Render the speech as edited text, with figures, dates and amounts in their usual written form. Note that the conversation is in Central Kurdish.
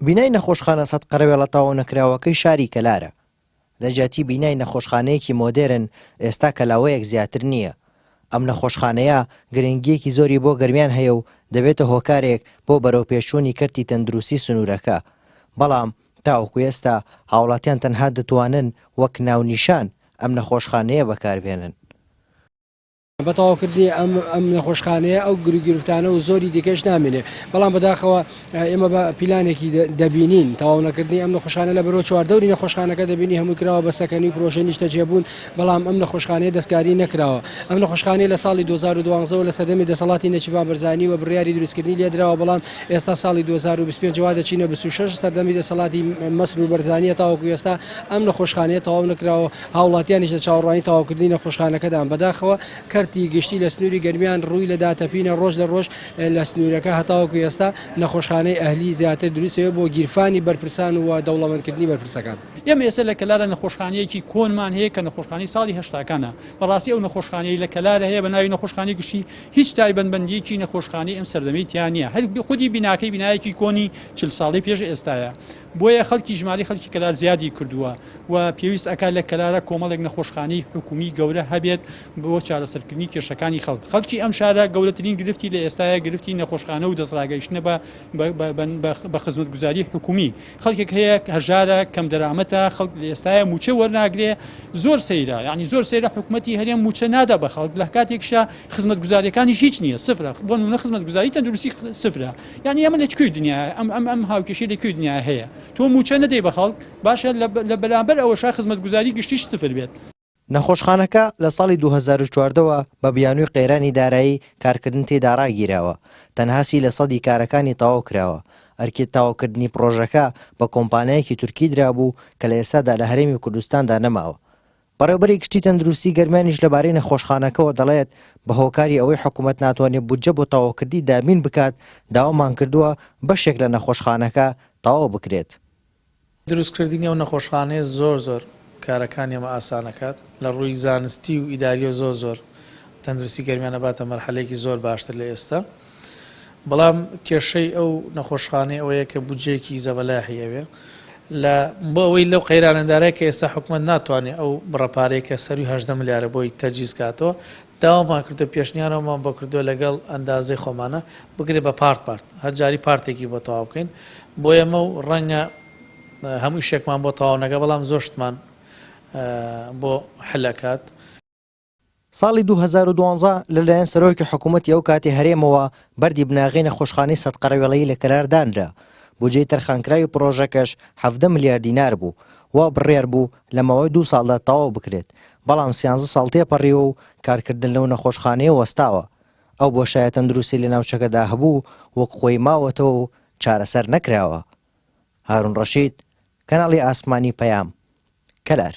بینای نەخۆشخانە سەدقەرەوێڵە تەواونەکراوەکەی شاری کەلارە. لە جیاتی بینای نەخۆشخانەیەکی مۆدێرن، ئێستا کەلاوەیەک زیاتر نییە. ئەم نەخۆشخانەیە گرنگییەکی زۆری بۆ گەرمیان هەیە و دەبێتە هۆکارێک بۆ بەرەوپێشچوونی کەرتی تەندروستی سنوورەکە. بەڵام تاوەکو ئێستا هاوڵاتیان تەنها دەتوانن وەک ناونیشان ئەم نەخۆشخانەیە بەکاربهێنن. بە تەواوکردنی ئەم ئەم نەخۆشخانەیە ئەو گرفتانە و زۆری دیکەش نامێنێ بەڵام بەداخەوە ئێمە بە پیلانێکی دەبینین تەواو نەکردنی ئەم نەخۆشخانە لە بەرەوە چواردەوری نەخۆشخانەکە دەبینی هەموو کراوە بە سەکەنی و پرۆژەی نیشتەجێبوون بەڵام ئەم نەخۆشخانەیە دەستکاری نەکراوە ئەم نەخۆشخانەیە لە ساڵی 2012 لە سەردەمی دەسەڵاتی نێچیرڤان بەرزانی و بڕیاری دروستکردنی لێدراوە بەڵام ئێستا ساڵی 2025 وا دەچینە 26 سەردەمی دەسەڵاتی مەسرور بەرزانیە تاوەکو ئێستا ئەم نەخۆشخانەیە تەواو نەکراوە هاوڵاتیانیش لە چاوەڕوانی تەواوکردنی نەخۆشخانەکەدان، بەداخەوە کەرتی گشتی لە سنووری گەرمیان ڕووی لە داتەپینە ڕۆژ لە ڕۆژ لە سنوورەکە هەتاوەکو ئێستا نەخۆشخانەی ئەهلی زیاتر دروستەوە بۆ گیرفانی بەرپرسان و دەوڵەمەندکردنی بەرپرسەکان. ئێمە ئێستا لە کەلارە نەخۆشخانەیەکی کۆنمان هەیە کە نەخۆشخانەی ساڵی هەشتاکانە، بەڕاستی ئەو نەخۆشخانەیەی لە کەلارە هەیە بە ناوی نەخۆشخانەی گشتی هیچ تایبەتمەندییەکی نەخۆشخانەی ئەم سەردەمەی تیا نییە، هەر خودی بیناکەی بینایەکی کۆنی 40 ساڵەی پێش ئێستایە، بۆیە خەڵکی ژمارەی خەڵکی کەلار زیادی کردووە. و پێویست ئەکات لە کەلارە کۆمەڵێک نەخۆشخانەی حکومی گەورە هەبێت بۆ چارەسەرکردنی کێشەکانی خەڵک. خەڵکی ئەم شارە گەورەترین گرفتی لە ئێستایا گرفتی نەخۆشخانە و دەستڕاگەیشتنە بە بە خزمەتگوزاری حکومی. خەڵکێک هەیە هەژارە، کەمدەرامەتە، خەڵک لە ئێستایا مووچە وەرناگرێ، زۆر سەیرە یانی زۆر سەیرە حکومەتی هەرێم مووچە نادا بە خەڵک لە کاتێکیشا خزمەتگوزاریەکانیش هیچ نییە سفرە بۆ نمونە خزمەتگوزاری تەندروستی سفرە یانی ئەمە لە کوێی دنیایە ئەم ئەم ئەم هاوکێشەی لە کوێی دنیایا هەیە تۆ مووچە نەدەی بە خەڵک باشە لە بەرامبەر ئەوەشا خزمەتگوزاری گشتیش سفر بێت. نەخۆشخانەکە لە ساڵی 2014 وە بە بیانووی قەیرانی دارایی کارکردن تێیدا ڕاگیراوە، تەنها سی لە سەدی کارەکانی تەواو کراوە، ئەرکی تەواوکردنی پڕۆژەکە بە کۆمپانیایەکی تورکی درابوو کە لە ئێستادا لە هەرێمی کوردستاندا نەماوە. بەڕێوبەری گشتی تەندروستی گەرمیانیش لەبارەی نەخۆشخانەکەوە دەڵێت، بە هۆکاری ئەوەی حکومەت ناتوانێت بودجە بۆ تەواوکردنی دابین بکات، داوامان کردووە بەشێک لە نەخۆشخانەکە تەواو بکرێت. دروستکردنی ئەو نەخۆشخانەیە زۆر زۆر کارەکانی ئێمە ئاسان ئەکات لە ڕووی زانستی و ئیداریەوە زۆر زۆر تەندروستی گەرمیان ئەباتە مەرحەلەیەکی زۆر باشتر لە ئێستا بەڵام کێشەی ئەو نەخۆشخانەیە ئەوەیە کە بودجەیەکی زەبەلاحی ئەوێ لە بۆ ئەوەی لەو قەیرانەدارای کە ئێستا حکومەت ناتوانێت ئەو بڕە پارەی کە سەروی هەژدە ملیارە بۆی تەجیز کاتەوە داوامان کردو پێشنیارەوەمان بۆ کردووە لەگەڵ ئەندازەی خۆمانە بگرێ بە part part هەر جاری part ێکی بۆ تەواو بکەین بۆ ئێمە و ڕەنگە هەموو شێکمان بۆ تەواو نەکە بەڵام زۆر شتمان بۆ حلەکات. ساڵی 2012 لەلایەن سەرۆکی حکوومەتی ئەو کاتی هەرێمەوە بەردی بناغەی نەخۆشخانەی سەدقەرەوێڵەیی لە کەلار دانرا، بودجەی تەرخانکراوی پڕۆژەکەش 17 ملیار دینار بوو، وا بڕیار بوو لە ماوەی دوو ساڵدا تەواو بکرێت، بەڵام سیانزە ساڵ تێپەڕیوە و کارکردن لەو نەخۆشخانەیە وەستاوە. ئەو بۆشایە تەندروستی لە ناوچەکەدا هەبوو وەک خۆی ماوەتەوە و چارەسەر نەکراوە. هارون ڕەشید، کەناڵی ئاسمانی پەیام، کەلار.